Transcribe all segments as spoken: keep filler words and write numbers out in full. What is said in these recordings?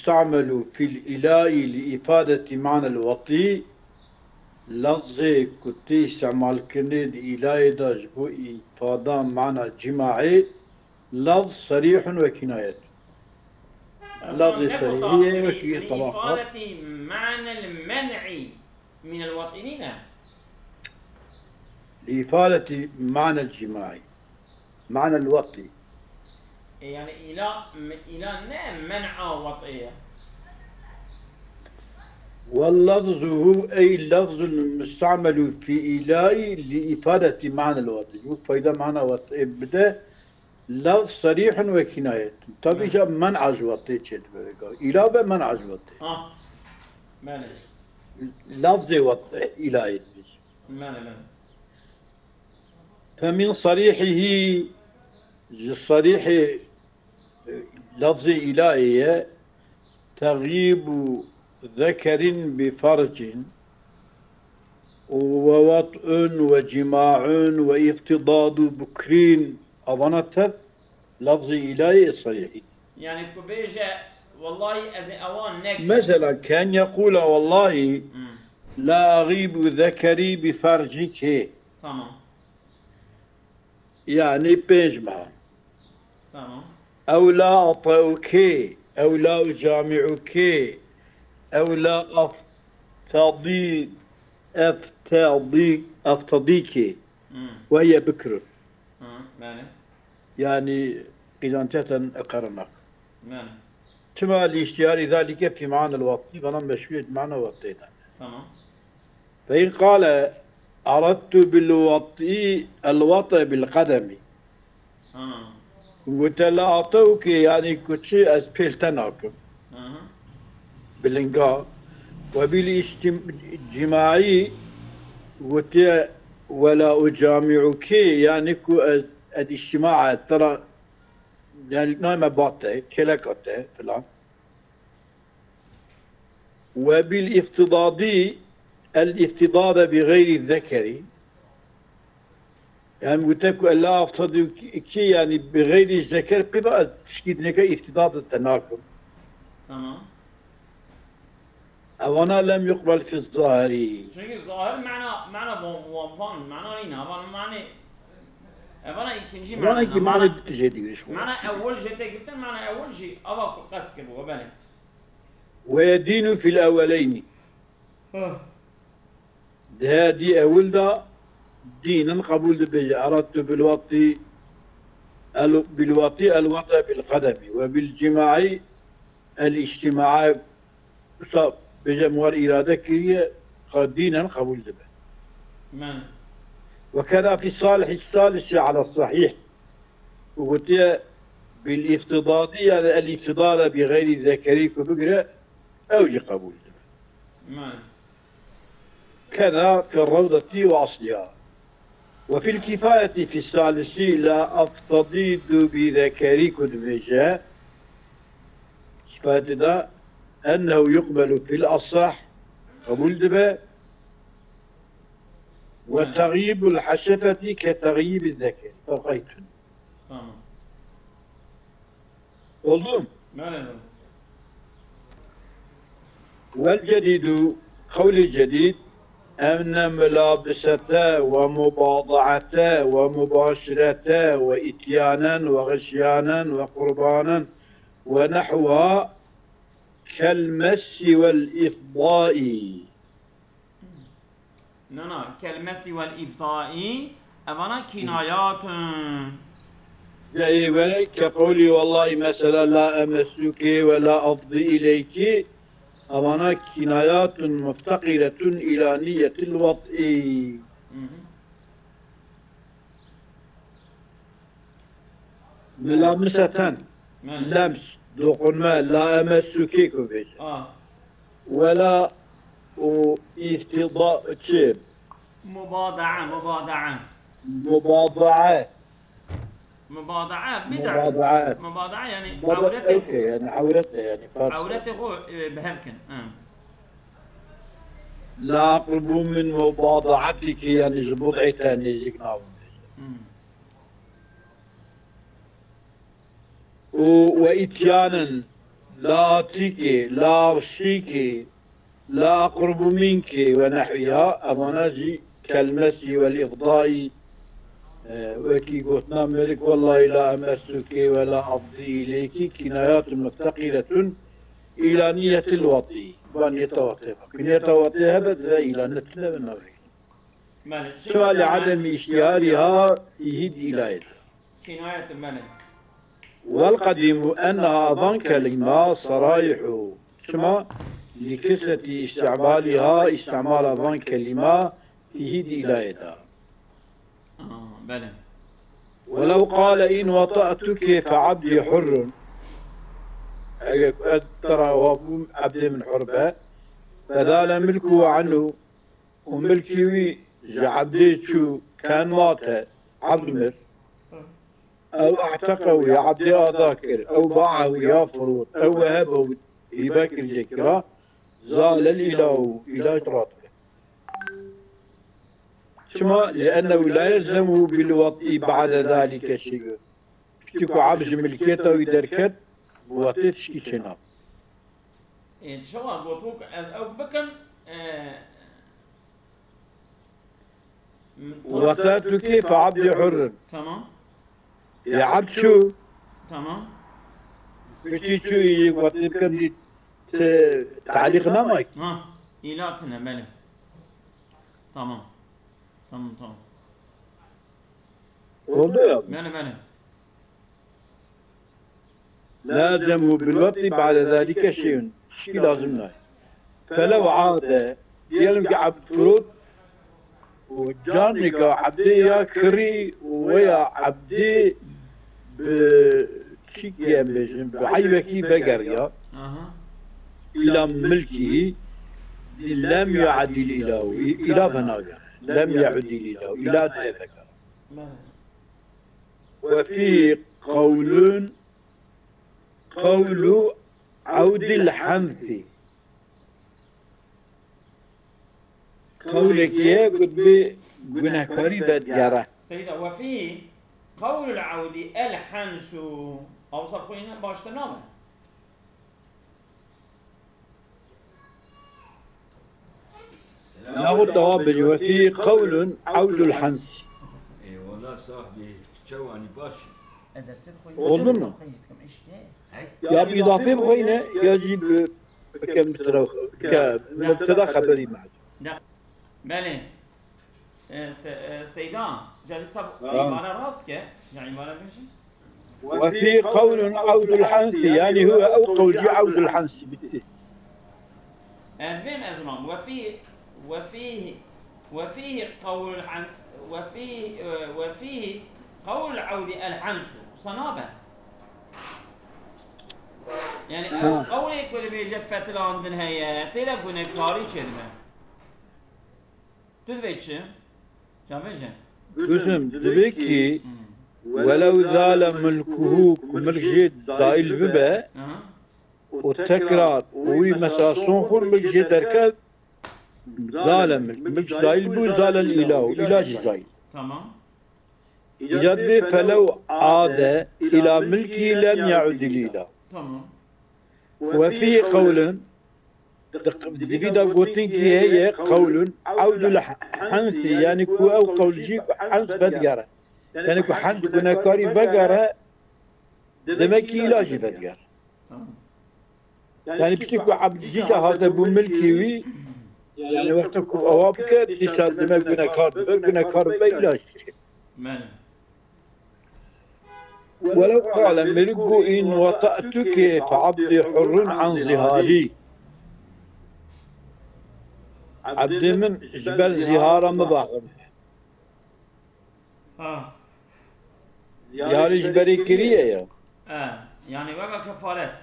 المستعمل في الإيلاء لإفادة معنى الوطء, lafzê ku tê îstemalkirinê di îlayê de ji bo îfada mana cimahê, lafz serîhun we kinayet. Lafzê serîhî ye, wekî telaqa. لإفادة معنى المنع من الوطء, nîne? لإفادة معنى الجماع. معنى الوطء. E, yani îla, îla ne men'a wat'ê ye? واللفظ هو أي لفظ مستعمل في إيلاء لإفادة معنى الوطء. Ji bo fayda mana wat'ê bide, lafz serîhun we kinayet. Tabî, evet, ja men'a ji wat'ê çêdibe vêga. Îla be men'a ji wat'ê. Ha. Belê. Lafzê wat'ê, îlayê dibêjin. Belê, belê. فمن صريحه, ji sarîhê, e, lafzê îlayê ye, تغييب ذكر بفرج ووطء وجماع وافتضاض بكر, evana tev lafzê îlayê sarîhî. Yani ku bêje, wellahî ez ê ewan nekim. Mesela, كأن يقول والله Hmm. لا أغيب ذكري بفرجك. Tamam. Yani pênc meha. Tamam. Ew la ateuke, ew la ucami'uke, ew la aftadi, eftadi, aftadike. Hmm. Ve hiye bikrun. Hı, yani. Yani, qîzantiyeten eqerenak. Yani. Çima li îştiyarî zalike fî manel watî, vana meşhûriyet mana watî de. Tamam. Fe in qale, "Aradtu bil watî, el wat'e bil qedemî." Ha. Gote, "La atewke, yani ku çi ez pêl te nakim." Aha. Bilinga. Ve bil îştim-, cima'î gote, "Ve la ucami'uke", yani ku ez, ez îştima'a te ra, yani nayme ba te, kêleka te filan. Ve bil îftidadî, el îftidade bi xeyrî zekerî. Yani gote ku ella aftadî iki, yani bi xeyrî zeker, pê va ez tişkî dineke îftidade te nakim. Tamam. Evana lem yuqbel fi zahirî. Çünkü zahir mana, mana van, van, mana nîne. Evana mane, evana ikinci mana. Evana ki mane dije digiriş. Mana ewwel jete gittin, mana ewwel jî ava ku qest kiribû, belê. Ve yedînu fil ewweleynî. Hah. Di heyetî ewil de dînin qebûl dibêje. Eradtu bil watî, el, bil watî, el wat'e bil qedemî. Ve bil cima'î, el îctima'e. Wisa bêje min war îrade kiriye, xa dînen qebûl dibe. Men. Ve keda fî salihî salisi ala sahîh. Û gotiye bil îftidadî, yani el îftidale bi xeyrî zekerî ku bigire, ew jî qebûl dibe. Men. Keda fi rewdetî ve asliha. Ve fil kifayetî fi salisi la aftadîdu bi zekerî ku dibêje, kifayetê de ennehu yuqbelu fil asah, qebûl dibe. Ve, evet, teğyibul haşefetî ke teğyibi zekerî. Ferqaytun. Tamam. Oldu mu? Belê, belê. Vel cedîdu, qewlê cedîd, enne milabisete ve mubadaate ve mubaşirete ve ityanen ve xişyanen ve qurbanen ve nehwa kel messi vel ifdai. Na, na, kel mesî wel îftaî, evana kinayat in. Ya ê were ke qewlî wellahî mesela la emessuke ve la afdî ileyki, evana kinayatun mufteqiretun ila niyetil vat'i. Hı hı. Milamseten, evet, lems, dokunma, la emessuke ku bêje. Ah. Wela û îftida, çi? Mubadaa, mubadaa. Mubadaa. Mubadaa, bid'a. Mubadaa. Mubadaa yani Mubadaa, awretê, okey, yani awret e yani, pardon. Awretê xwe, e, bi hev kin. Ha. La aqrubu min mubadaatiki, yani ji bud'ê te nêzîk nabim. Hmm. Û ve îtyanin, La atîkê, la avşîkê, la aqrubû minkê we nehwîha, evana jî kelmesî wel îfdayî, e, wekî gotina mirik wellahî la emesûkê we la afdî îlêkî kînayatun mufteqîretun îla niyetil watî. Ba niyeta watê. Ku niyeta watê hebe dive îla, ne tune ve navê. Belê. Çima li edemî îştiharîha fîhî dîlayê de. Kînayet, belê. Wel qedîmû enha van kelîma sarayihû. Çima li kesetî îstîmalîha, îstimala van kelîma fîhî dîlayê de. Aa, belê. Welew qale in wata'tuke fe abdî hurrun. Eger ez te re wa bûm, ebdê min hur be. Fezale milkû anû. Û milkî wî ji ebdê çû, ken mate, ebd mir. Ew ehteqehu, ya ebdê ada kir, ew ba'ahu, ya firot, ew wehebehu, hîbe kir, jê kira, zalel îlahu, îlah ji radibe. Çima? Li ennehu la yelzemu bil watî ba'de zalike şey'un. Piştî ku ebd ji milkiyeta wî derket, bi watê tiştî çênabe. Ê, çawa got, wek ez ew bikim, e, m-, Wata tu kê fe abdî hurrin. Tamam. Ê ebd çû. Tamam. Piştî çû yî wetê bikim dî te-, te'lîq namay. Ha, îla tune, belê. Tamam. Tamam, tamam. Oldu ya. Belê, belê. La yelzemu bil watî ba'de zalike şey'un. Tiştî lazim nayê. Felew ade, diyelim ki ebd firot û canika ebdê ya kirî û ya ebdê bi çîkî em bêjin, bi eybekî vegeriya. Aha. Îla milkî, lem yu'dil îlahu. Îla venagere. Lem yu'dil îlahu. Îla dê vegere. Belê. Ve fî qewlun qewlu Ewdil Hensî. Qewlekî ye ku bi gunehkarî vedigere. Seyda, ve fî qewlul Ewdî el Hensû. Ewsa xwîne baştir nabe. Yaxud dewa bêje, ve fî qewlun Ewdul Hensî. Eyvallah sahbî, tu çawanî baş î? Oldu mu? Hey. Ya bi îdafê bixweyne, ya jî bi, bikem mubteda, ke mubteda xeberî me. Belê. E, se-, e, Seyda, ca dîsa îbare rast ke, ya îbare bêje. Ve fî qewlun Ewdul Hensî, yanî huve ew qewl jî Ewdul Hensî bitti. Ez vêm ez ulam. Ve fî, ve fî, ve fî qewlul Hens, ve fî, e, ve fî qewl Ewdî el Hensû. Wisa nabe. Yani ew qewlê ku li bêje fetilandin heye, têde gunekarî çêdibe. Tu divê çi? Çavêje. Gotim, divê ki welew zale milkuhu, ku milk jê zayil bibe, û tekrar û wî mesela son xwe milk jê derket, zale milk, milk zayil bû, zale îlahu, îla jî zayil. Tamam. Îca divê felew ade îla milkî lem ye'ud îla. Tamam. Ve fî qewlin, di vî de gotinkî heye qewlun, Ewdul Hensî, yanî ku ew qewl jî ku Hens vedigere. Yanî ku Hens gunekarî vegere, demek ki îla jî vedigere. Tamam. Yanî piştî ku ebd dîsa hate bû milkî wî, yanî wexta ku ewa bike, dîsa demek gunekar dibe, gunekar bibe îla jî dike. Belê. Welew qale, mêrik got, in wata'tuke fe abdî hurrun an zîharî. Ebdê min ji ber zîhara min ve hur. Ha. Zîharî ji berê kiriye ya. E, yani weke kefaret.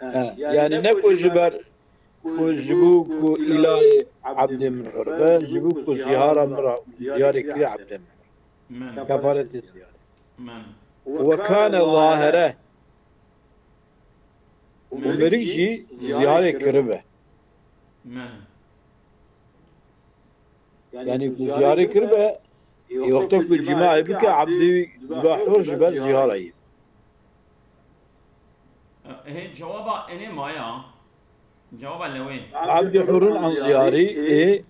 E, yani ne ku ji ber ku ji bo ku îlayê ebdê min hur be, ji bo ku zîhara min re zîharê kiriye ebdê min hur. Men. Kefaretê zîharê. Men. Ve kane zahire. Û mirik jî zîharê kiribe. Men. Yanî ku zîharê kiribe, ê wexta ku cîmaê bike, ebdê wî dibe hur ji ber zîhara yî. Hê cewaba enê maya. Cewaba lewê. عبدي حر عن زهاري, ê,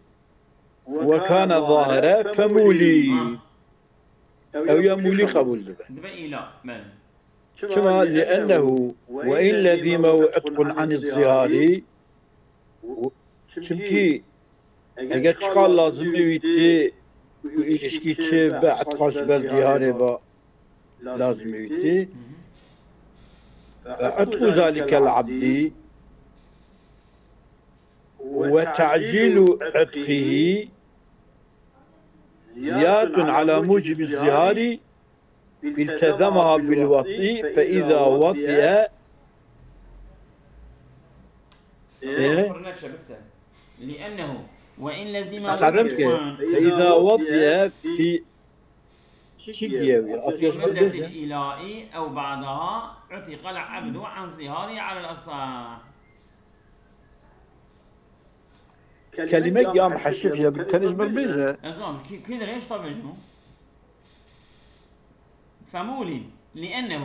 وكان ظاهرة فمولي. Ew ya mulî qebûl dibe. Dibe îla, belê. Çima? لأنه وإن لزمه عتق عن الظهار. Çimkî eger çiqas lazimî wî tê ku îlişkî çêbe etqa ji ber ziharê ve lazimî wî tê. فعتق ذلك العبد وتعجيل عتقه زيادة على موجب الزهار التزمها بالوطء فإذا وطئ. Ee? Kurneçe bise. لأنه وإن لزمه Sabem ki, عتق فإذا وطئ في çi diye wî? في Atiyos مدة berdeze. الإيلاء أو بعدها عتق العبد عن ظهاره على الأصح. Kelimek ya muheşif ya bir teniz bir bêje. Ez an, ki, ki de reşta bêjim. فمولي لأنه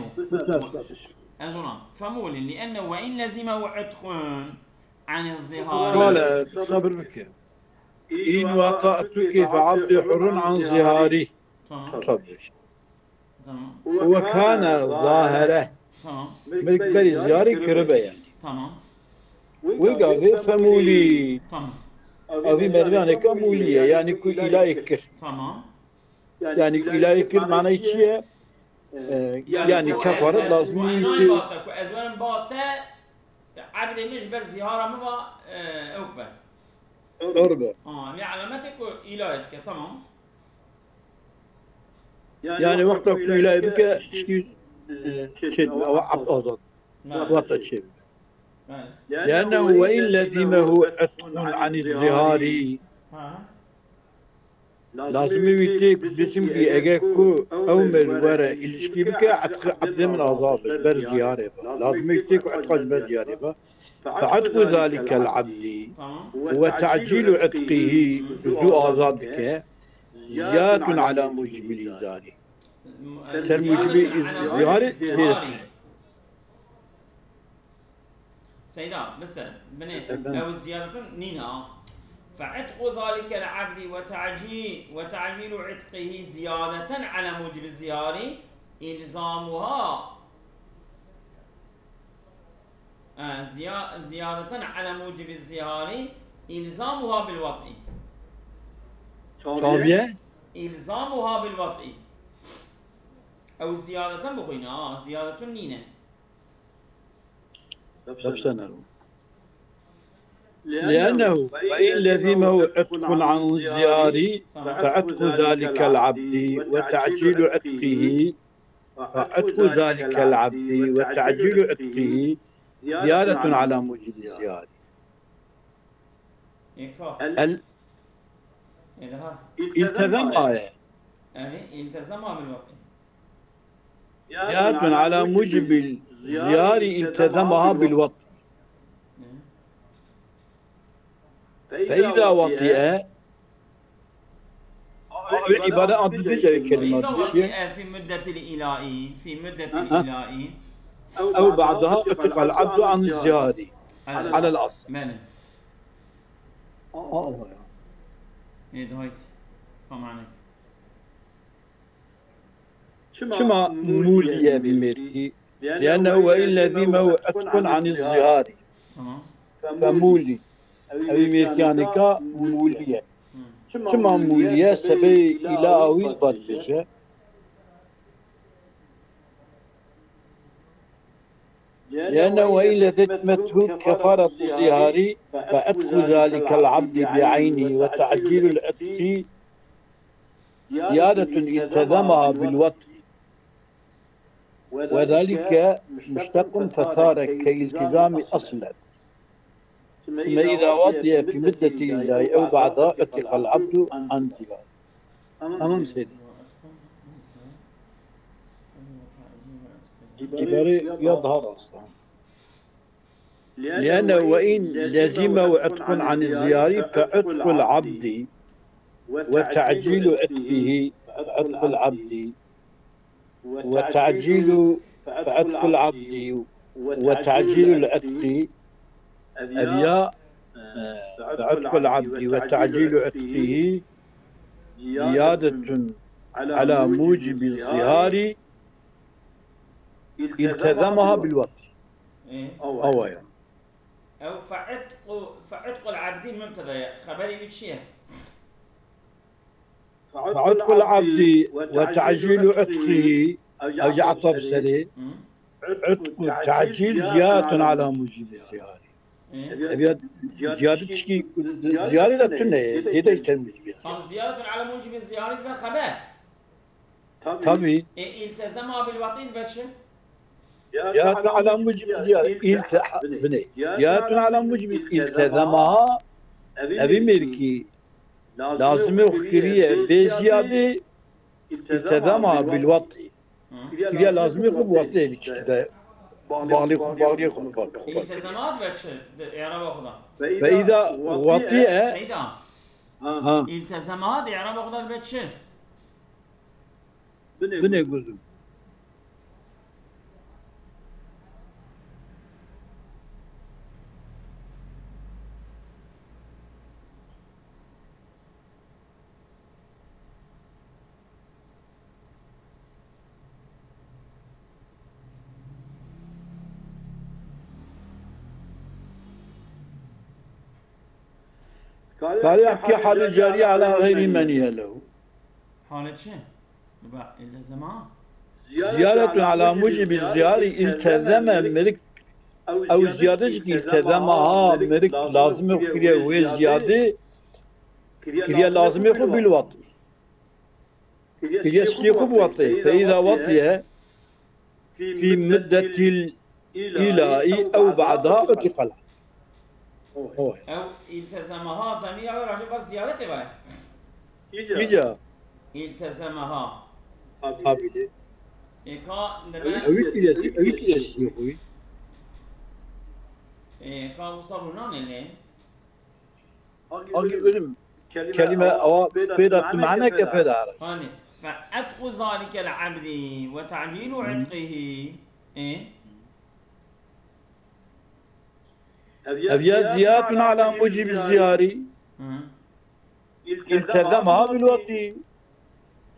Ez ona. فمولي لأنه وإن لزمه عتق عن الظهار. Wala, sabir bike. إن وطأتك فعبدي حر عن ظهاري. Tamam. Tabii. Tamam. وكان ظاهرة. Tamam. Milk berî ziyarê kiribe yani. Tamam. Wê gavê femûlî. Tamam. Avî mervaneka mûlî ye, yani ku îlayê kir. Tamam. Yani ku îlayê kir manayê çi ye? Ee, yani kefaret lazim. Manayê bate ku ez werim bate, ebdê min ji ber zihara min va, e, ew be. Doğru be. Aa, vê alametê ku îlayê dike, tamam. Yani wexta ku îlayê bike, tiştî, e, çê dibe, ew ebd azad. Wexta çê bibe. Yani. لأنه وإن لزمه عتق عن الظهار. Ha. Lazimî wî tê ku bisim ki eger ku ew mir were îlişkî bike, etqî ebdê min azad be, ji ber ziyarê be. Lazimî wî tê ku etqa ji ber ziyarê be. فعتق ذلك العبد وتعجيل عتقه, zû azad dike, زيادة على موجب الإزار. Ser mûcibê îz-, ziharê zêde. Seyda, bise, binê, ew ziyadetin nîne. فعتق ذلك العبد وتعجي-، وتعجيل عتقه زيادة على موجب الزهار إلزامها. آه، زيا-، زيادة على موجب الزهار إلزامها بالوطء. Çaviye? إلزامها بالوطء. Ew ziyadetin bixwîne, ha, ziyadetin nîne. Nefse neru. لأنه وإن لزمه عتق عن الزهار فعتق ذلك العبد وتعجيل عتقه فعتق ذلك العبد وتعجيل عتقه زيادة على موجب الزهار. Êka. El-, Êdiha. İltezem aye. Yani, iltezama bil waqi. Ziyadetun ala mucibil ziyari iltezamaha bil waqi. Hı. Fe izâ wati'e. Ew îbare an dibêje kelimat. Fe izâ wati'e fî muddetil îlâi, fî muddetil îlâi. Ew ba'daha utiqal abdu an ziyari. Alel asl. Belê. Allah ya. Ê, dihayt. Tamam. Çima mûliye vî mêrkî? Li'ennehu ve in lezimehu itqun anî zihari. Tamam. Femûlî. Evî mêrkî anîka mûlî ye. Hı. Çima mûlî ye? Sebê îla awî li ba dibêje. لأنه وإن لزمته كفارة الظهار فعتق ذلك العبد بعينه وتعجيل العتق زيادة التزمها بالوطء، وذلك مشتق فصار كالالتزام أصلا. ثم إذا وطئ في مدة الإله أو بعدها عتق العبد عن زهاره. Tamam Seyda. Îbare ya daha rast e. لأنه وإن لزمه عتق عن الزهار فعتق العبد وتعجيل عتقه، عتق العبد وتعجيل، فعتق العبد وتعجيل العتق، ev ya, e, عتق العبد وتعجيل عتقه زيادة على موجب الزهار التزمها بالوطء. Ew aya. Ew fe'itqu, fe'itqul abdî mubteda ye. Xeberê wî çi ye? فعتق العبد وتعجيل عتقه، ew jî etaf serê. Hı. عتق تعجيل زيادة على موجب الزهار. Hı. Ev ya ziyade tişkî, ziyade de tune ye. Ziyade sen mucibî. Tam ziyaretun ala mucibi ziyari ve xeber. Tabii. E, iltezema bil wati dibe çi? Ziyade ala mucib ziyade. İlte-, bine. Ziyade ala mucib iltezema. Evi mülki. Lazımı kiriye. Be ziyade iltezema bil wati. Hı. Kiriye lazımı xu wati evi çi de. Bağlı xu, bağlı xu, bağlı xu. İltezema dibe çi? De, Araba xu da. Ve ida watiye. Seyda. Ha. İltezema de Araba xu da dibe çi? Binê guzum. Kare yahki halî carî ala xeyrî menî hele. Halê çi? Ba, iltezema. Ziyaretun ala mucibi ziyari iltezeme mirik. Ew ziyade jî iltezema ha mirik lazim kiriye wê ziyade kiriye lazimê xwe bil wati. Kiriye şiyê xwe bi wati. Fe îza watiye fî muddetil îlâî ew ba'da utikal. Oy. Ew iltezemaha demîra wê rajê bas ziyadetê ve. Kîja? Ezemaha. Tabî de. Ê ka nebe. Ew kî, ew kî şiyê xwe. Ê ka wisa rûnanê lê. Hangi bölüm? Kelime awa pêda tu mane ke pêda. Hani. Fe etqu zalikel abdi ve ta'cilu itqihi. E? Ev ya ziyadetun ala mucib ziyari. Hı. İltezemaha bil wati.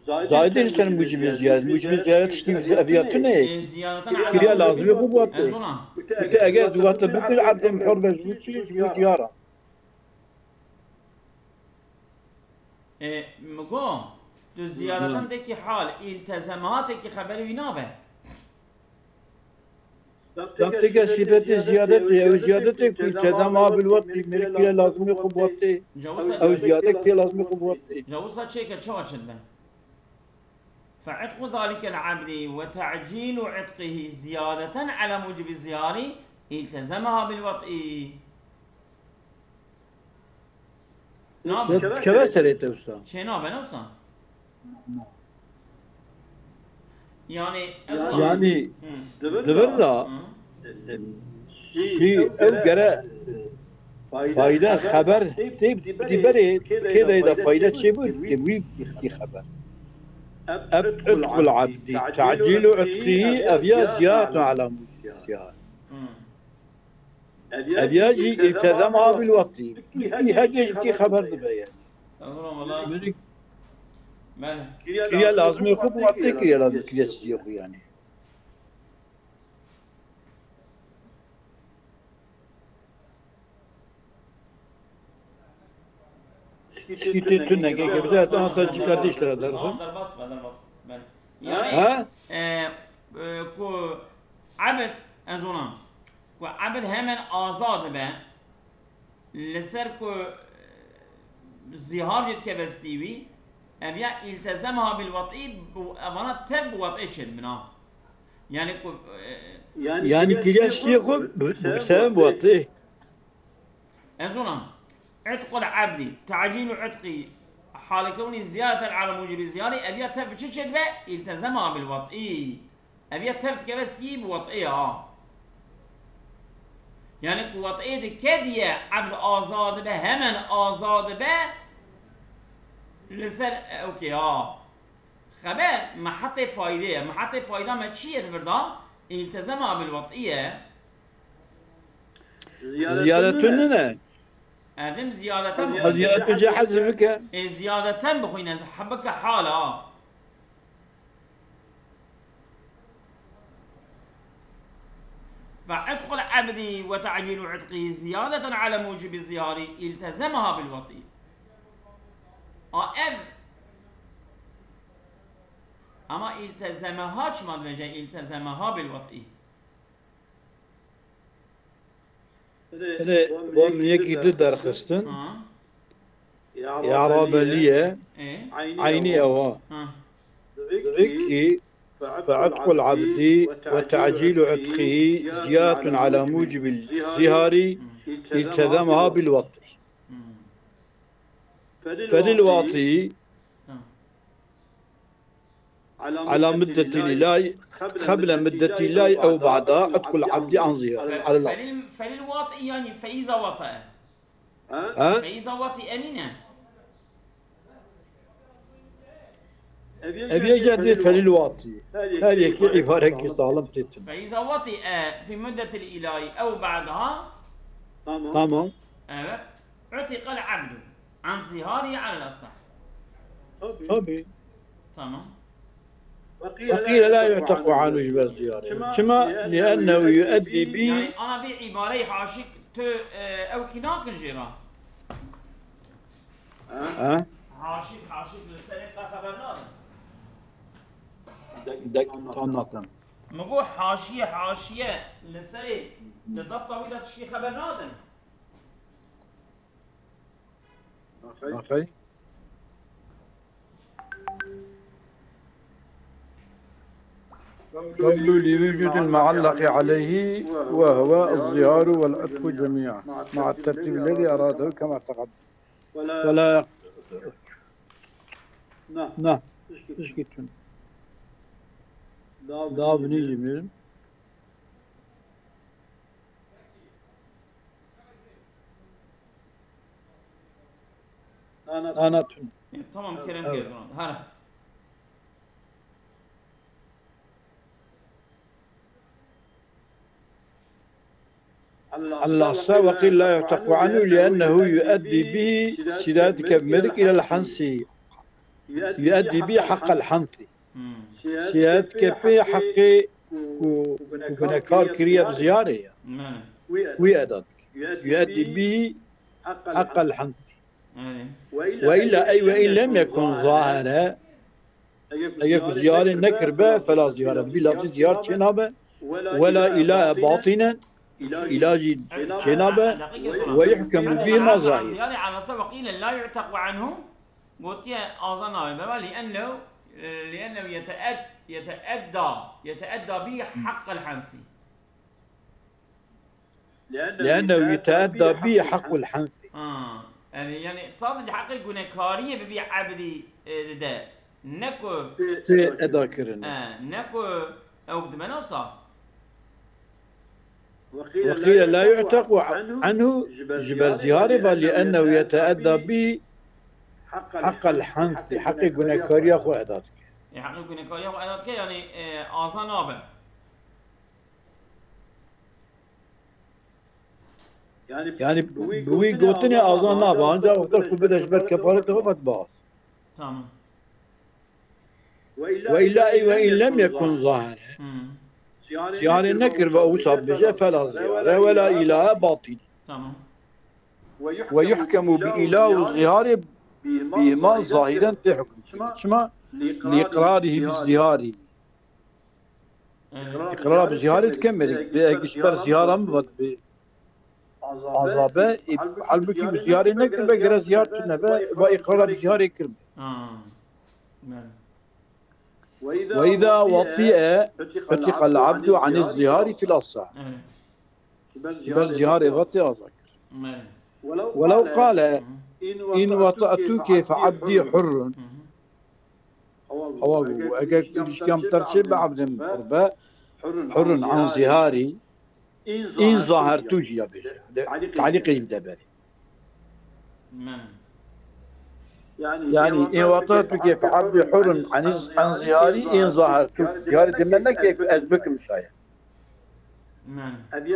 Zayde sen mucib ziyaret. Mucib ziyaret işte ev ya tu ne? E, ziyadeten ala mucib. Kiriya lazim yok bu wati. Ute eger zuwata bikir abdem hor ve zuwat ziyara. E, mi go, tu ziyadeten de ki hal, iltezematekî xeberê wî nabe. Dabteke sifetê ziyadetê, ew ziyadetê ku iltezema bil wati, mêrik kiriye lazimê xwe bi wati. Ew ziyade kiriye lazimê xwe bi wati. Cawisa çêke çawa çi dibe? فعتق ذلك العبد وتعجيل عتقه زيادة على موجب الزهار التزمها بالوطء. Nabe. Dikeve serê te wisa. Çê nabe ne wisa? Yani, yani, hı, divir da, hı, şî ew gere fayda xeber tê dî berê kê de da fayda çê bû tê wî bî xeber. Ev itqul abdî, ta'cîlu itqî, ev ya ziyadetun ala mucib ziyar. Hı. Ev ya jî iltezema bil wati. Kî heke ji kî xeber dibe yani. Tamam, valla. Beni kiriye lazimê xwe bi wati kiriye lazim kiriye sizê xwe yani. Şkîtê tu neke ke bize, tu hata cîka dîş tera derxin. Tamam, derbas be, derbas. Ben. Ha? Yani, e, e, ku ebed, ez ona. Ku ebed hemen azad be. Li ser ku, e, zihar jê dikeve stî wî, ev ya iltezemha bil wet'î, bu, evana tev bi wet'ê çêdibin ha. Yani ku, e, yani kiriya şiyê xwe bi, bi sebeb wet'ê. Ez ona, itqul abdî, ta'cîlu itqî, halekewni ziyadeten ala mucibî ziyarî, ev ya tev bi çi çêdibe? İltezema bil wet'î. Ev ya tev dikeve stî bi wet'ê ya. Yani ku wet'ê dike diye ebd azad be, hemen azad be, li ser, e, okey ha. Xeber, mehetê fayde ye. Mehetê fayda me çi ye di vir de? İltezema bil wet'î ye. Ziyaretun nine. Edim ziyadeten Ha, bixwîne. Ziyaretun jî hezf bike. Ê ziyadeten bixwîne. Hebike hala. Ve itqul abdi ve ta'cilu itqi ziyadeten ala mucibi zihari iltezemaha bil vat'i. A ev. Ama iltezemaha çima dibêje iltezemaha bil vat'i? Erê, bo min yekî du derxistin. Ha. Î'rabelî ye. Ê? Eynî ew ha. Ha. Dibikî fe'itqul abdi ve ta'cilu itqihi ziyaretun ala mucibil zihari iltezemaha bil vat'i. Hmm. Felil vat'i Tamam. Ala muddetil ilahi, qebla muddetil ilahi ew ba'da, itqul abdi an zihari. Fe-, Ala nas. Felil, felil vat'i yani feiza vat'e. Ha? Feiza vat'i enine. Ev yek dê felil vat'i. Her yekî îbarekî salim têtin. Feiza vat'i e fi muddetil ilahi ew ba'daha. Tamam. Tamam. Evet. Utiqal abdu. An zihari alel asah. Tabii. Tamam. Ve qîle la yu'tequ anhu ji ber ziyarê. Çima? Li'ennehu yu'eddî bî Yani ana bir îbareyê haşik tu, e, ew kî nakin jê re. Ha? Haşik, haşik li serê te xeber nadin. Dek, dek, tam nakim. Min got haşiye, haşiye li serê di dabta wî de tiştî xeber nadin. Okay. قول لوجود المعلق عليه وهو الظهار والعتق جميعا مع الترتيب الذي أراده كما تقدم. ولا Na. Tişkî tune. Da binî jî mirin. Ana tune. Tamam, kerem Evet. Kerem. Hara. Al-Assa ve qîl la yu'tequ anhu li'ennehu yu'eddî bî sîdadike melik ilel hansi. Yu'eddî bî haqqal hansi. Hmm. Sîdadike pê heqê ku, ku gunekar kiriye bi ziyarê ye. Mene. Wî eda dike. Yu'eddî bî haqqal hansi. Erê. Ve illa ey ve in lem yekun zahire. Eger ku ziyarê nekirbe, fela ziyare. Bi lafzî ziyar çênabe. Wela îlahe batînen, îla jî çênabe. Ve yuhkemu bî ma zahir. Ziyarê Arasa ve qîle la yu'tequ anhu. Gotiye aza nabe. Bema li'ennehu, li'ennehu yeteed-, yeteedda, yeteedda bî haqqel hansi. Li'ennehu yeteedda bî haqqul hansi. Ha. Yani, yani sadece haqqê gunekariyê bi bî ebdî, e, dide. Ne ku Tê eda kirin. E, ne ku ew dimena sa. Ve qîle la yu'tequ anhu ji ber ziyarê ve li'ennehu yeteedda bî haqqal hansi. Haqqê gunekariya xwe eda dike. E, haqqê gunekariya xwe eda dike, yani, e, aza nabe. Yani bi wî gotinê aza nabe, ancak wexta ku bide ji ber kefaretê xwe vet baz. Tamam. Ve illa ey ve in lem yekun zahire. Hmm. Ziyarê nekir ve wisa bije fela ziyare ve la ilahe batîn. Tamam. Ve yuhkemu bi ilahu zihari bîma zahiren tê hukm. Çima? Li iqrarihi bi zihari. Erê. Îqrar bi ziharê dike merî. Bê eg ji ber zihara min ve dibê azabe, ê, halbukî bi ziharê nekiribe, gere zihar tune be, ve îqrar bi ziharê kiribe. Ha. Belê. Ve îza wati'e, utiqal abdu anî zihari fil asa. Erê. Ji ber ziharê ve tê aza kir. Belê. Welew qale, in wata'tuke fe abdi hurrun. Hı hı. Hewa bû. Eger ilişkiya min terçê be ebdê min pir be, hurun an zihari, in zahertu jî ya bêje. De, talîqê jî de berê. Men. Yani, in wata'tuke fe abdi hurun an zihari, in zahertu. Ziharê dê me neke ku ez bikim şaya. Mane.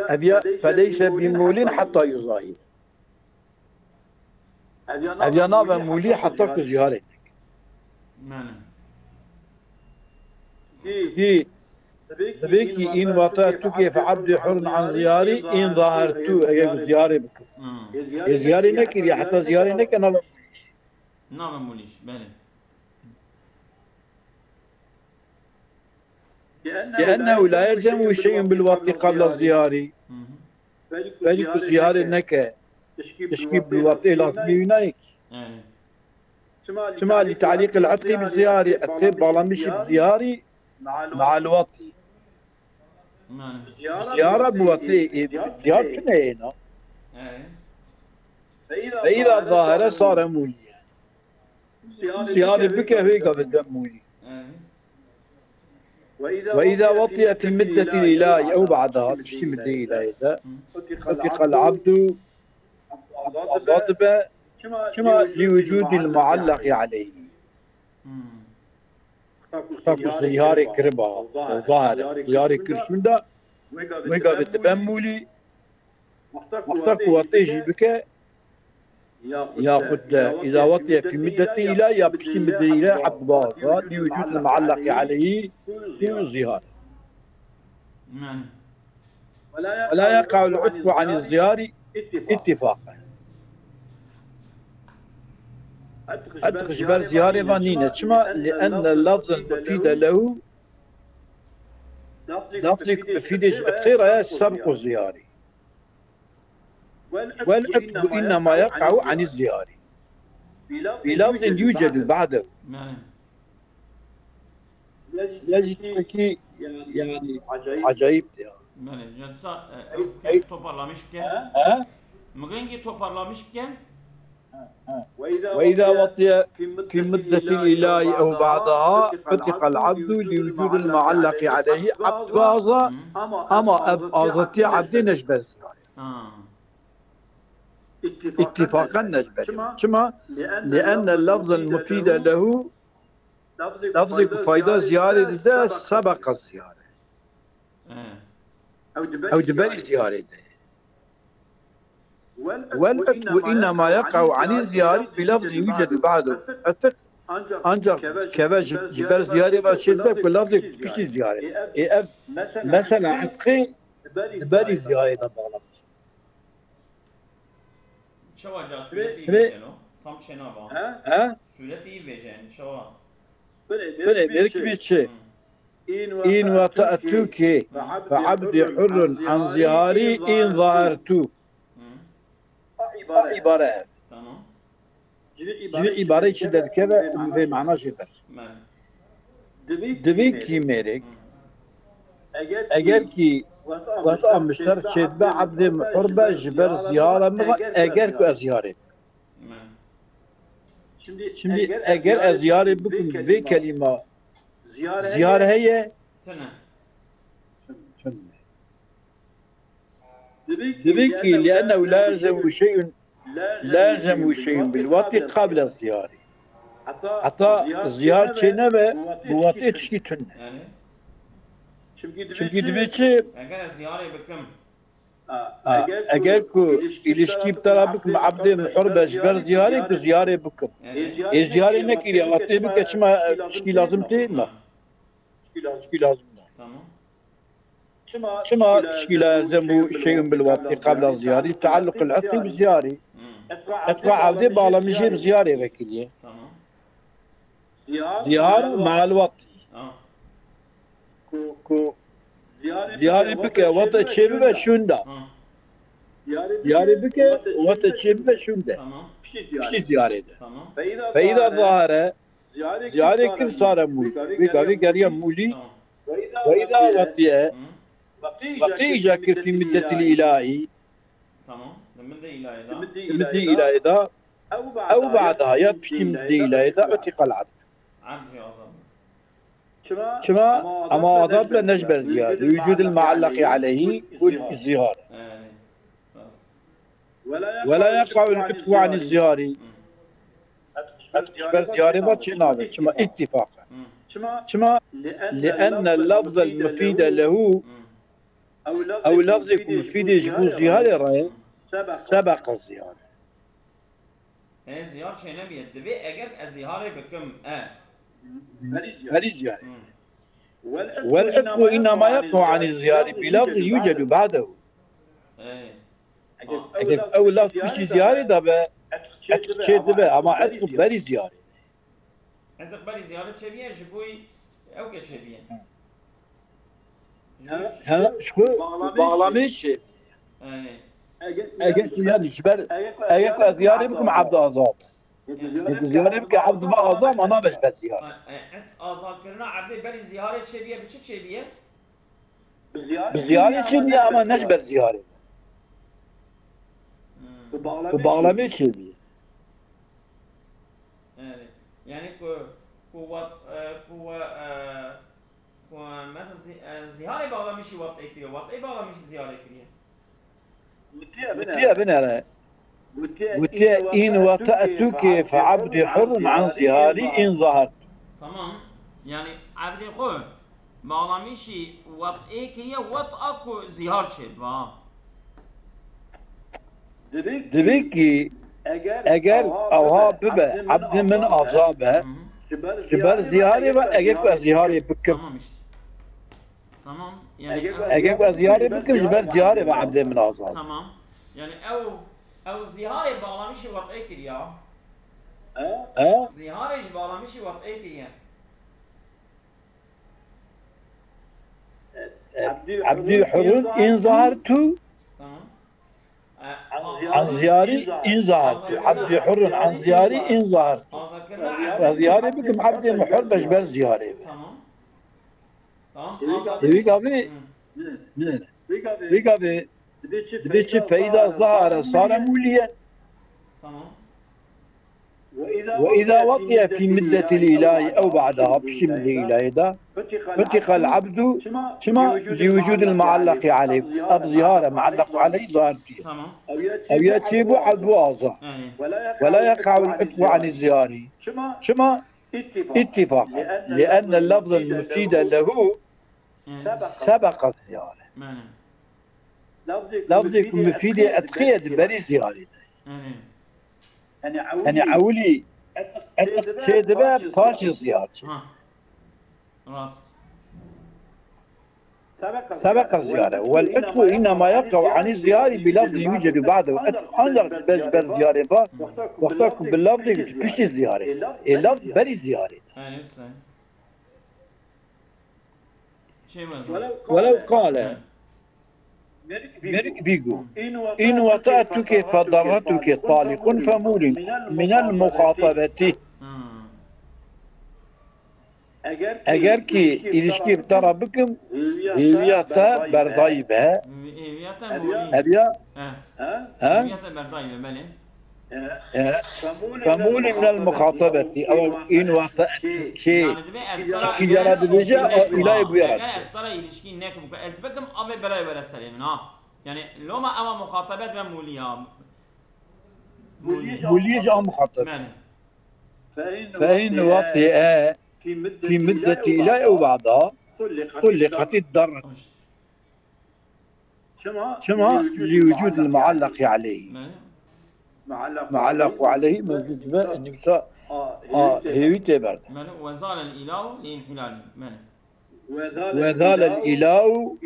Ev ya فليس بمولي حتى يظاهر. Ev ya nabe mulî heta ku ziyarê neke. Mane. Dî, dibê kî în wata tu kê fe abdî hurun an ziyarî, în zahir tu, eger ku ziyarê bikim. Hmm. Ê ziyarê nekiriye, heta ziyarê neke nabe mulî. Nabe mulî, belê. لأنه لا يلزم شيء بالوطء قبل الزيارة. Belkû ziyarê neke, tişkî bi watê lazimî wî nayê kî. Çima li te'lîq el-itqî bi ziyarî, itqê balamîşî bi ziyarî, me'al watî. Ziyara bi watê, e, ziyar tune yê na. Ve îza zahara sare mulî. Ziyarê bike hêga bi dem wî. وإذا وطئ في مدة الإله أو بعدها, piştî middê îlahê de, أطلق العبد, azad dibe, çima, لوجود المعلق عليه. Heta ku ziyarê kiriba, zahir, ziyarê kir şûnda, wê gavê dibe mulî, wexta ku watê jî bike, yaxud de îza wetiye fî middetî îla ya piştî middetî îla hebd baza, lî wicûd li me'ellaqî aleyhî kû zihar. Ve la yeqa'ul itqu anî ziyarî ittifaqen. Itq ji ber ziyarê van nîne. Çima? Li enne lafzil mufîde lehu, lafzê ku mufîdê ji itqê re ye, sebqu ziyarî. Wel itqu innema yeqa'u anî ziyarî. Bi lafzin yucedu ba'dehu. Yanî. Ya jî tiştekî, yanî, acayip ya. Belê, yani sa, e, ew toparlamış bike. He? Mıgıngi toparlamış bike. Ve izâ wetiye fî middetî îlahî ew ba'daha, utiqal abdu li wucûdil muallaqî aleyhî, abd baza, ama ev azatiya abdê ne ji ber ziyarê. Îttifaqen ne ji ber. Çima? Li enne lafzil mufîde lehu, lafzê ku fayda ziyarê dide, sebeqa ziyare. Ew di berî ziyarê de. Wel itqu innema yeqa'u anî ziyarî bi lafzin yucedu ba'du itiq. Ancak keve ji, ji ber ziyarê ve çê dibe ku lafzê piştî ziyarê. Ê ev mesela itqê di berî ziyarê de bağlamış. Çawa ca sûretî vêjeno? Tam çênava. He? Sûretî vêjen, çawa? Belê, belê, belê, çi? În wata etûkê fe abdî hurrun an ziyarî în zahirtû. Hı. A îbare ev. Tamam. Ji vî îbareyê çi derdikeve, em vê mana jê ber. Belê. Divê kî mêrek, eger kî wexta min ji te re çêdibe, ebdê min hur be, ji ber ziyara min re, eger ku ez ziyarê bikim. Şimdi eger ez ziyarê bikim, vê kelîma ziyar heye? Tune. Tune. Divê kî, لأنه لا يلزم شيء، لا يلزم شيء بالوطء قبل الزيارة. Heta ziyar çênebe, bi watê tişkî tune. Yani? Çimkî divê çi? Eger ez ziyarê bikim. A, eger ku îlişkî bi te re bikim, ebdê min hur be ji ber ziyarê ku ziyarê bikim. Yani? Ê ziyarê nekiriye, watê bike, çima, e, tişkî lazim tê? Na. Tişkî lazim na. Tamam. Çima tişkî la yelzemu şey'un bil waqti qabla ziyarî, tealluq el itqî bi ziyarî. Hmm. Itqa evdê bağlamî jê bi ziyarê vekiriye. Tamam. Ziyar me'al waqti. Tamam. Ku ziyarê bike, wate çê bibe şûnda. Tamam. Ziyarê bike, wate çê bibe şûnde. Tamam. Piştî ziyarê de. Tamam. Fe îza zahare, ziyarê kir sare mûl. Vî gavî geriya mûlî. Tamam. Ve îza wetiye, wextê îca kir fî middetil îlahî. Tamam. Li middê îlahê de. Middê îlahê de. Ew ba'daha ya piştî middê îlahê de, utiqal abd. Abd jî azad bû. Çima? Ama azad be ne ji ber ziyar. Li wucûdil muallaqî aleyhî û zihar. Belê. Rast. Ve la yeqa'ul itqu anî ziyarî. Hı. Ji ber ziyarê ve çê nabe. Çima? Îttifaq. Hı. Çima? Li enne lafzel mufîde lehu. Hı. Ew lafzê ku mifîdê ji bo zîharê re ye, sebeqa zîhar. Tenê zîhar çênebiye. Divê eger ez zîharê bikim, e. Berî zîhar. Hmm. Wal itqu innema yeqe'u anî zîharî bi lafzin yucedu ba'dehu. Ê. Eger ew lafz piştî zîharê de be, etq çê dibe, ama etq berî zîharê. Etq berî zîharê çêbiye, ji bo ew ke çêbiye. He, ji xwe bağlamê çê. Yani. Eger ki yani ji ber, eger ku ez zîharê bikim, ebd azad. Eger ku zîharê bike, ebd be azad, ma nabe ji ber zîhar. E, e, et azadkirina ebdê berî zîharê çêbiye, bi çi çêbiye? Bi zîharê çêbiye, ama ne ji ber zîharê. Hmm. Bi bağlamê çêbiye. Yani, yani ku, ku wat, e, ku we, e, ku, e, mesela zî-, e, zîharê bağlamişî wat'ê kiriye, wat'ê bağlamişî zîharê kiriye. Gotiye binere. Gotiye in wata'tuke fe abdi hurrun an zîhari in zahart. Tamam. Yani ebdê xwe bağlamişî wat'ê kiriye, wat'a ku zîhar çêbibe. Divê ki eger ewha bibe, ebdê min aza be, ji ber zîharê ve, eger ku ez zîharê bikim. Tamam işte. Tamam. Yani eger ku ez zîharê bikim, ji ber zîharê ve ebdê min aza be. Tamam. Yani ew, ew zîharê bağlamişî wat'ê kiriye. He? Zîharê ji bağlamişî wat'ê kiriye. Abdî hurun in zahartu. Tamam. E, an zîharî in zahartu. Abdî hurun an zîharî in zahartu. Azadkirina. Ez zîharê bikim, ebdê min hur be ji ber zîharê be. Tamam. Tamam. Azad. Êvî gavê. Hı. Vî gavê. Divê çi feyda zahara sara mûliye. Tamam. Ve izâ watiye fî middetil îlahî ew ba'daha, piştî middê îlahî de, futiqal abdu, çima, li wucûdil muallaqî aleyh, ev zîhare muallaq aleyh zahir diye. Tamam. Ev ya çêbû, ebd bû aza. Yani. Ve la yeqa'ul itqu anî zîharî. Çima? Çima? İttifak. Li'enne lafzul mufîde lehu sebeqa zîhare. Yani. Lafzê ku mifîdê etqiyê di berî zîharê de. Yani ewilî etq çê dibe, paşê zîhar çê. Ha. Rast. Sebeqa zîhare. Wel itqu innema yeqe'u anî zîharî bi lafzin yucedu ba'dehu. Etq ancak ji ber, ji ber zîharê ve. Wexta ku bi lafzê piştî zîharê. Ê lafz berî zîharê de. Yani, Welew qale. Mêrik bî got. In wata'tuke fe darratuke taliqun fe mûlim minel muxatabeti. Eger ki îlişkî bi te re bikim, hêviya te berdayî be. Hêviya te mûlî. Hêviya. He? Hêviya te berdayî be, belê. Femûlî minel muxatabetî. Ew in wata'tuke. Yani divê ez te re, ki yara dibêje, îlayê bûye re. Eger ez te re îlişkî nekim, ku ez bikim, avê belê were serê min, ha. Yani loma ewa muxatabet ve mûlî ya. Mûlî. Mûlî jî a muxatab. Belê. Fe in wata'e fî middetî îlahî ew ba'da tulliqetî darret. Çima? Li wucûdil muallaqî aleyhî. Muallaqu aleyhî mewcûd dibe, nivîsa a hêvî tê berde. Belê, we zalel îlahu li înhîlalî. Belê. We zalel îlahu,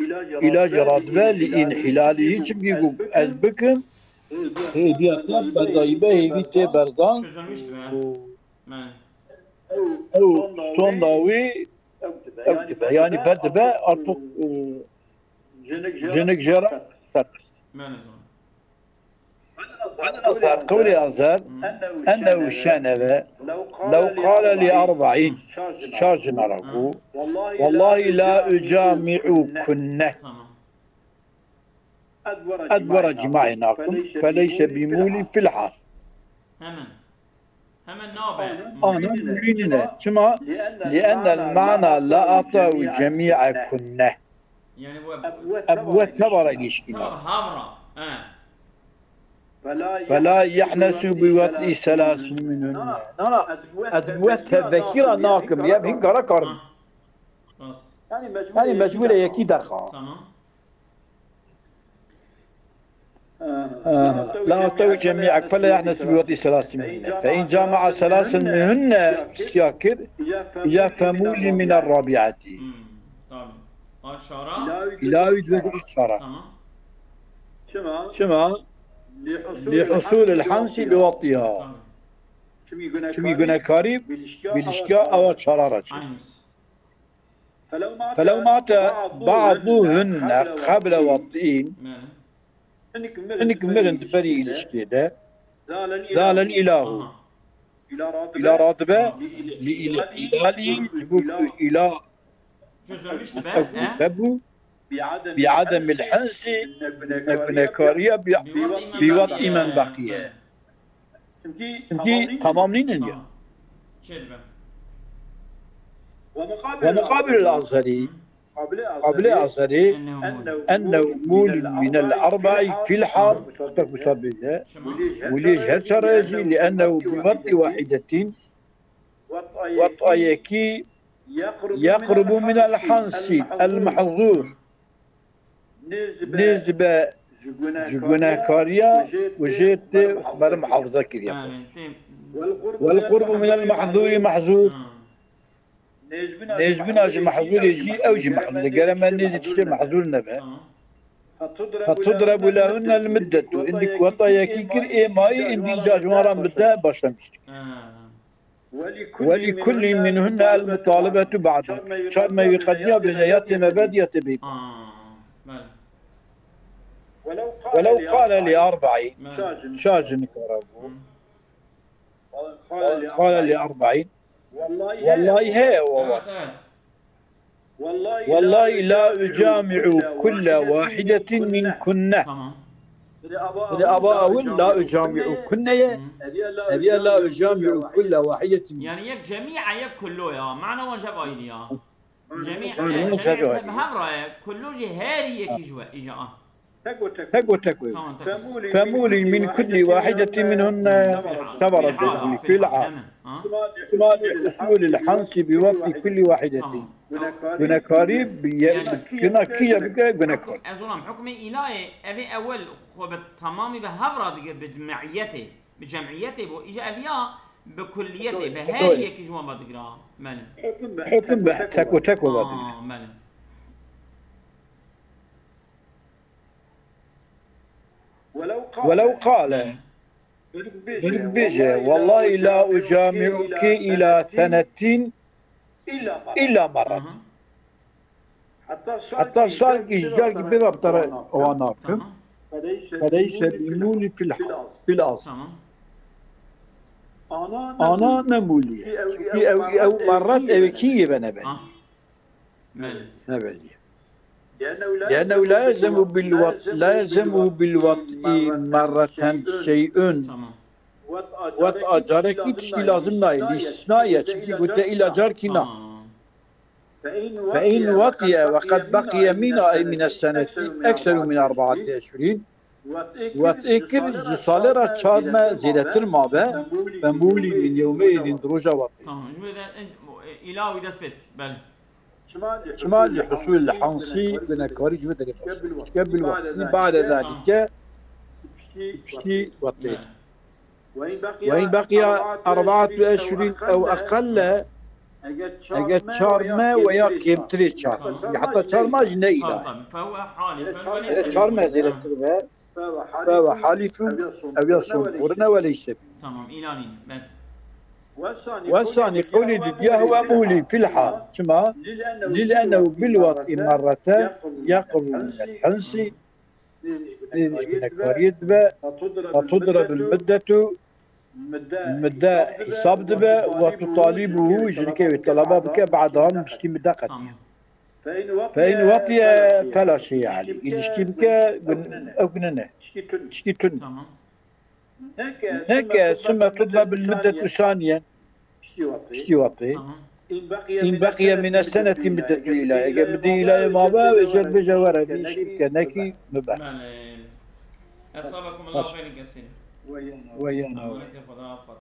îla jê radibe li înhîlalî. Çimkî ku ez bikim, hêviya te berdayî be, hêvî tê berdan. Çözülmüştür, he. Belê. Ew sonda wî ew dibe. Yani vedibe artık, e, jinik jê re serbest. Belê. An Azhar, qewlê Azhar, ennehu şeneve, lew qale li erba'în, çar jina re got, wellahî la ucami'ukunne. Tamam. Ez we re cîmayê nakim, feleyse bî mûlî fil hal. Hemen. Hemen nabe. Ana mûlî nîne. Çima? Li'ennel ma'na la ata û cemî'e kunne. Yani we, ev we teva re ilişkî ne. Teva havra. He. Fela yehnesu bi wad'i selasî minhunne. Na, na, ez bi we tevekî re nakim. Ev hîn kare karim. Ha. Rast. Yani mecbûr e yekî derxa. Tamam. آه، لا تطوي جميعك، فلا يحنث بوطئ ثلاث منهن. فإن جامع ثلاثا منهن، pisyakir, ya femuli min rabiati. Tamam. Aşara. İlahi dibêje aşara. Tamam. Şima. Li husul el hansi bi watiha. Tamam. Çünkü günekarî bilişkiya awa çara ra çê. Felew mate ba'duhunne qable vat'in. Hinek mirin di berî îlişkê de. Zalel îlahu. Îla radibe li îl-, îlalî, ji bo ku îla çözülmüş dibe, ew he? Hebû. Bi ademil hinsi, ne gunekariya bi, bi vat'î men baqiye. Çünkü tamam nînin ya. Çê dibe. Ve muqabilul azheri, qabile azheri, ennehu mulin minel arba'i fil hal, wexta ku sa bêje, wî lê ji her çareyê jî, li ennehu bi vat'i wahidetin, vat'a yekî, yeqrubu minel hansi el mahzur. Nêz dibe ji gunehkariya û jê tê xwe muhafaza kiriye. Wel qurbu minel mahzuri mahzur. Nêzbûna ji mahzurê jî ew jî mahzur e. Gere me nêzî tiştê mahzur nebe. Fetudrabu lehunnel middetu. Îndik weta yekî kir ê mayî, îndî îca ji wan re midde başlamiştir. Ve li kulli minhunne el mutalibetu ba'de. Çar me wî qediya bêje ya tê me ber ya tê bê. Welew qale li arba'in. Çar jinik re bû. Qale li arba'in. Wellahî heye we. Wellahî la ucami'u kulle wahidetin minkunne. Tamam. Hadi ava ewil la ucami'u kunne ye. Hı. Ev ye la ucami'u kulle wahidetin. Yani yek cemi'a yek kullo ya. Mana wan jeb ayrı ya. Cemi'a yani, yani, yani, hev raye. Kullo jî her yekî ji we. Îca. Tek û tek. Tek û tek. Tamam, tek. Femuli min kulli wahidetin minhunne sevara. Fil hal, fil hal. Hemen. Ha? Şima li usulil hansi bi vat'i kulli wahidetin. Tamam. Gunekarî bi ye-, yani, kina kî ye bike gunekar. Ez olam hukmê îlayê, evê ewil xwe bi tamamî bi hev ra digir, bi cemiyetê. Bi cemiyetê bo. Îja ev ya bi kulliyetê, bi her yekî ji wan ve digira. Melim. Hukm bi tek û tek ve digira. Melim. Welew qale. Hinek bêje, wellahî la ucami'uki ila senetin illa marrat. Heta salkî, carkî pê ve bi te re wana bikim. Feleyse bi mulî fil, fil az. Ana ne mulî ye. Çünkü ew, ew marrat ew kî yê ve nebe. Belê. Ne belî. Liennehu la yelzemu bil vat-, la yelzemu bil vat'i marreten şey'un. Tamam. Vat'a carekî tiştî lazim nayê. Lîstisna ye. Çünkü gote îla carkî na. Tamam. Fe in vatiye ve qed beqiye mina ey mine seneti ekseru min arbaati eşhurin. Vat'ê kir ji salê re çar meh zêdetir mabe, femulî min yewmeyîzin di roja vat'ê. Tamam. Ji wê de, e, îla wî dest pê dike. Belê. Şima li husul hansî gunekarî ji wê derê baş. Ke bil vat'î. Ba'de zalike piştî vat'ê de. Ve in beqiya arbaatu eşhurin ew eqelle, eger çar meh ve ya kêmtirê çar. Heta çar meh jî ne îla. Eger çar meh zêdetir be, fehwe halifun, ev ya son xurine ve leyse bi. Tamam, îla nîne. Belê. Ve sanî qewlê didiya huve mulî fil hal. Çima? Lil ennehu bil vat'i marreten yaqrubu minel hinsi. Nêzî gunekariyê dibe. Fetudrabil middetu, midde hesab dibe. Ve tutalibuhu, jinikê wê telaba bike, ba'dan, piştî midde qetiye. Tamam. Fe in vatiye fela şey aleyh. Îlişkî bike, gun-, ew nine. Tişkî tun. Tamam. Neke sümme tutlabil middetu saniyen. Piştî vatê. Tamam. In beqiye mine seneti middetu îla. Eger midde îlayê mabe, ew jê re bêje were, vî îşî bike, nekî bibe. Belê. Esabakumullahu xeyran kesîr. Ve yana. Emanetê Xweda.